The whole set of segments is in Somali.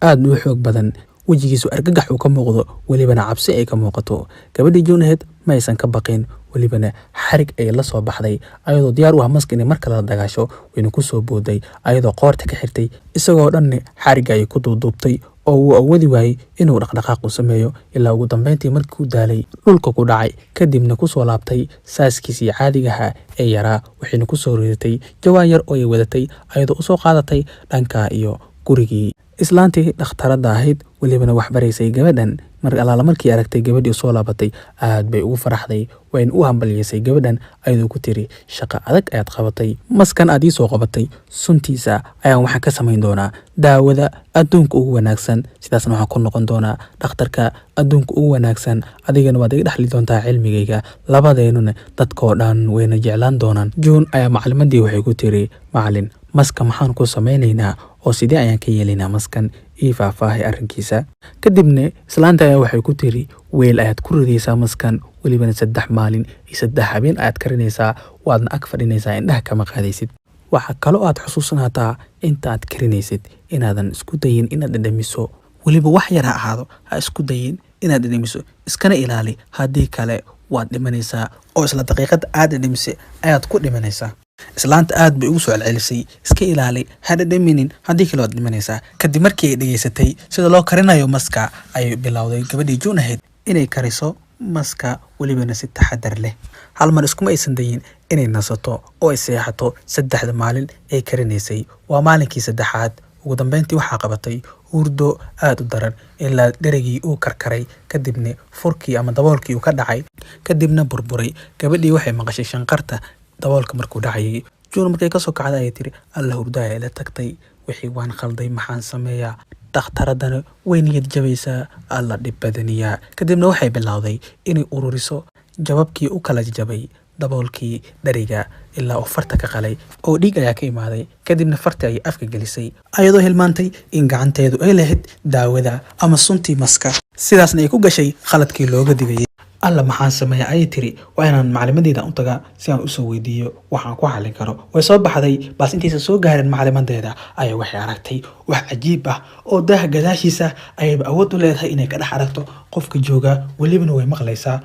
Aad u xoog badan, wejigiisu argagax uu ka muuqdo, welibana cabsi ay ka muuqato. Gabadhii Juun ahayd ma aysan ka baqin, welibana xarig ay la soo baxday ayadoo diyaar u ah maska inay mar kale la dagaasho. Wayna ku soo booday ayadoo qoorta ka xirtay, isagoo dhanne xarigga ay ku duuduubtay oo uu awoodi waayey inuu dhaqdhaqaaq u sameeyo, ilaa ugu dambeyntii markii uu daalay dhulka ku dhacay, kadibna kusoo laabtay saaskiisii caadiga ahaa ee yaraa. Waxayna kusoo ridatay jawaan yar oo ay wadatay ayadoo usoo qaadatay dhanka iyo gurigii islaantii dhakhtaradda ahayd, welibana wax baraysay gabadhan. Mar alaala markii aragtay gabadhii soo laabatay, aad bay ugu faraxday, wayna u hambalyeysay gabadhan ayadoo ku tiri: "Shaqo adag ayaad qabatay. Maskan aad ii soo qabatay suntiisa ayaan waxaan ka samayn doonaa daawada adduunka ugu wanaagsan, sidaasna waxaan ku noqon doonaa dhakhtarka adduunka ugu wanaagsan. Adigana waad iga dhexli doontaa cilmigayga, labadeennuna dadkoo dhan wayna jeclaan doonaan." Juun ayaa macalimadii waxay ku tiri: "Macalin, maska maxaan ku samaynaynaa oo sidee ayaan ka yeelaynaa maskan? Ii faahfaahay arrinkiisa." Kadibna islaanta ayaa waxay ku tiri: "Weel ayaad ku ridaysaa maskan, welibana 3 maalin iyo 3 habeen ayaad karinaysaa, waadna ag fadhinaysaa, indhaha kama qaadaysid. Waxaa kaloo aad xusuusanaataa inta aad karinaysid inaadan isku dayin inaad dhadhamiso, weliba wax yar ha ahaado, ha isku dayin inaad dhadhamiso. Iskana ilaali, haddii kale waad dhimanaysaa oo isla daqiiqada aad dhadhamisay ayaad ku dhimanaysaa." Islaanta aad bay ugu soo celcelisay: "Iska ilaali, ha dhadhaminin, haddii kale waad dhimanaysaa." Kadib markii ay dhegaysatay sida loo karinayo maska, ayay bilowday gabadhii Juun ahayd inay kariso maska, welibana si taxadar leh. Hal mar iskuma aysan dayin inay nasato oo ay seexato 3da maalin ay karinaysay. Waa maalinkii saddexaad. Ugu dambeyntii waxaa qabatay hurdo aad u daran ilaa dherigii uu karkaray, kadibna furkii ama daboolkii uu ka dhacay, kadibna burburay. Gabadhii waxay maqashay shanqarta daboolka markuu dhacayay. Juun markay kasoo kacday ayay tiri: "Alla, hurdaaya ila tagtay, wixii waan khalday, maxaan sameeyaa? Dhakhtaradana way niyad jabaysaa, Alla dhib badaniyaa." Kadibna waxay bilowday inay ururiso jababkii u kala jabay daboolkii dheriga ilaa uu farta ka qalay oo dhiig ayaa ka imaaday. Kadibna farta ayay afka gelisay ayadoo hilmaantay in gacanteedu ay lahayd daawada ama suntii maska, sidaasna ay ku gashay khaladkii looga digayay. "Alla, maxaan sameeya?" ayay tiri. "Waa inaan macalimadeeda u tagaa si aan usoo weydiiyo waxaan ku xallin karo." Way soo baxday, balse intaysan soo gaarin macalimadeeda ayaa waxay aragtay wax cajiib ah oo daaha gadaashiisa ayayba awood u leedahay inay ka dhex aragto qofka jooga, welibana way maqlaysaa.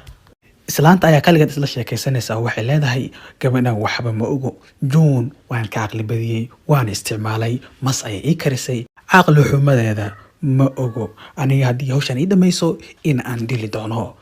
Islaanta ayaa kaligeed isla sheekaysanaysa oo waxay leedahay: "Gabadhan waxba ma ogo. Juun waan ka caqli badiyey, waan isticmaalay, mas ayay ii karisay. Caqli xumadeeda ma ogo aniga haddii hawshan ii dhammayso in aan dili doono."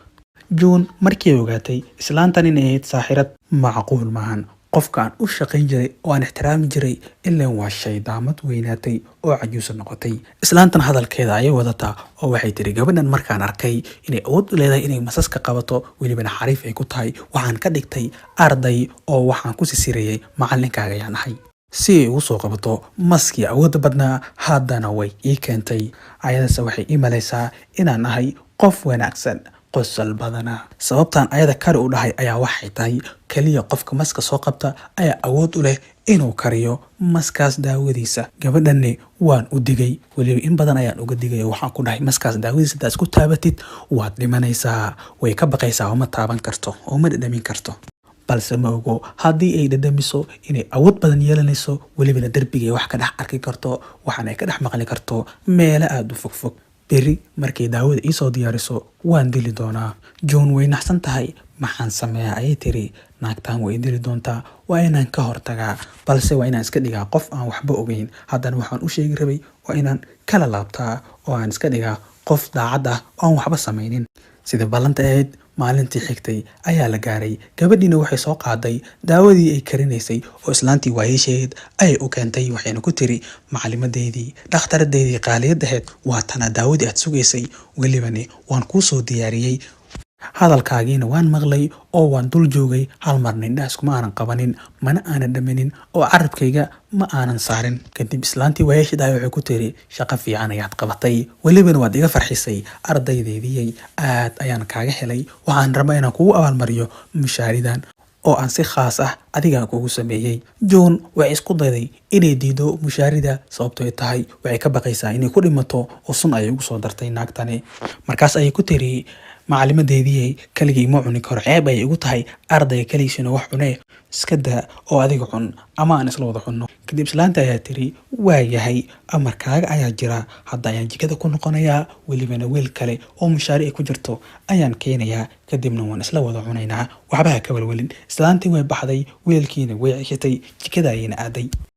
Juun markii ay ogaatay islaantan inay ahayd saaxirad, "Macquul maahan, qofka aan u shaqayn jiray oo aan ixtiraami jiray ilaan waa shaydaamad weynaatay oo cajuusa noqotay. Islaantan hadalkeeda ayay wadataa oo waxay tiri: 'Gabadhan markaan arkay inay awood u leedahay inay masaska qabato, welibana xariif ay ku tahay, waxaan ka dhigtay arday oo waxaan ku sisirayay macalinkaaga ayaan ahay si ay ugu soo qabato maskii awoodda badnaa. Haddana way ii keentay, ayadase waxay ii malaysaa inaan ahay qof wanaagsan, qosol badana. Sababtaan ayada kari u dhahay ayaa waxay tahay keliya qofka maska soo qabta ayaa awood u leh inuu kariyo maskaas daawadiisa. Gabadhanne waan u digay, weliba in badan ayaan uga digay oo waxaan ku dhahay: maskaas daawadiisa haddaad isku taabatid waad dhimanaysaa. Way ka baqaysaa oo ma taaban karto oo ma dhadhamin karto, balse ma ogo haddii ay dhadhamiso inay awood badan yeelanayso, welibana derbiga ay wax ka dhex arki karto, waxaana ay ka dhex maqli karto meelo aada u fogfog. Beri markay daawada iisoo diyaariso waan dili doonaa." Juun way naxsan tahay. "Maxaan sameeyaa?" ayay tiri. "Naagtan way dili doontaa, waa inaan ka hortagaa, balse waa inaan iska dhigaa qof aan waxba ogeyn. Haddana waxaan u sheegi rabay waa inaan kala laabtaa oo aan iska dhigaa qof daacad ah oo aan waxba samaynin." Sida ballanta ahayd, maalintii xigtay ayaa la gaaray. Gabadhiina waxay soo qaaday daawadii ay karinaysay oo islaantii waayeesheed ayay u keentay, waxayna ku tiri: "Macalimadeydii, dhakhtaradeydii qaaliyad ahayd, waa tana daawadii aad sugaysay, welibani waan kuu soo diyaariyey. Hadalkaagiina waan maqlay oo waan dul joogay. Hal marna indhaha iskuma aanan qabanin, mana aanan dhaminin oo carabkayga ma aanan saarin." Kadib islaantii waayeesheed ahay waxay ku tiri: "Shaqo fiican ayaad qabatay, welibana waad iga farxisay. Ardaydeydiyay, aad ayaan kaaga helay. Waxaan rabaa inaan kugu abaalmariyo mushaaridan oo aan si khaas ah adiga kugu sameeyey." Juun waxay isku dayday inay diido mushaarida, sababto ay tahay waxay ka baqaysaa inay ku dhimato oo sun ayay ugu soo dartay naagtani. Markaas ayay ku tiri Macalimadeedii, "Kaligay ma cuni karo, ceeb ayay igu tahay ardayga kaligiisina wax cunee. Iska daa oo adiga cun ama aan isla wada cunno." Kadib islaanta ayaa tiri, "Waa yahay, amarkaaga ayaa jira. Hadda ayaan jikada ku noqonayaa, welibana weel kale oo mushaari ay ku jirto ayaan keenayaa, kadibna waan isla wada cunaynaa. Waxba ha ka walwalin." Islaantii way baxday, weelkiina way ceshatay, jikada ayayna aaday.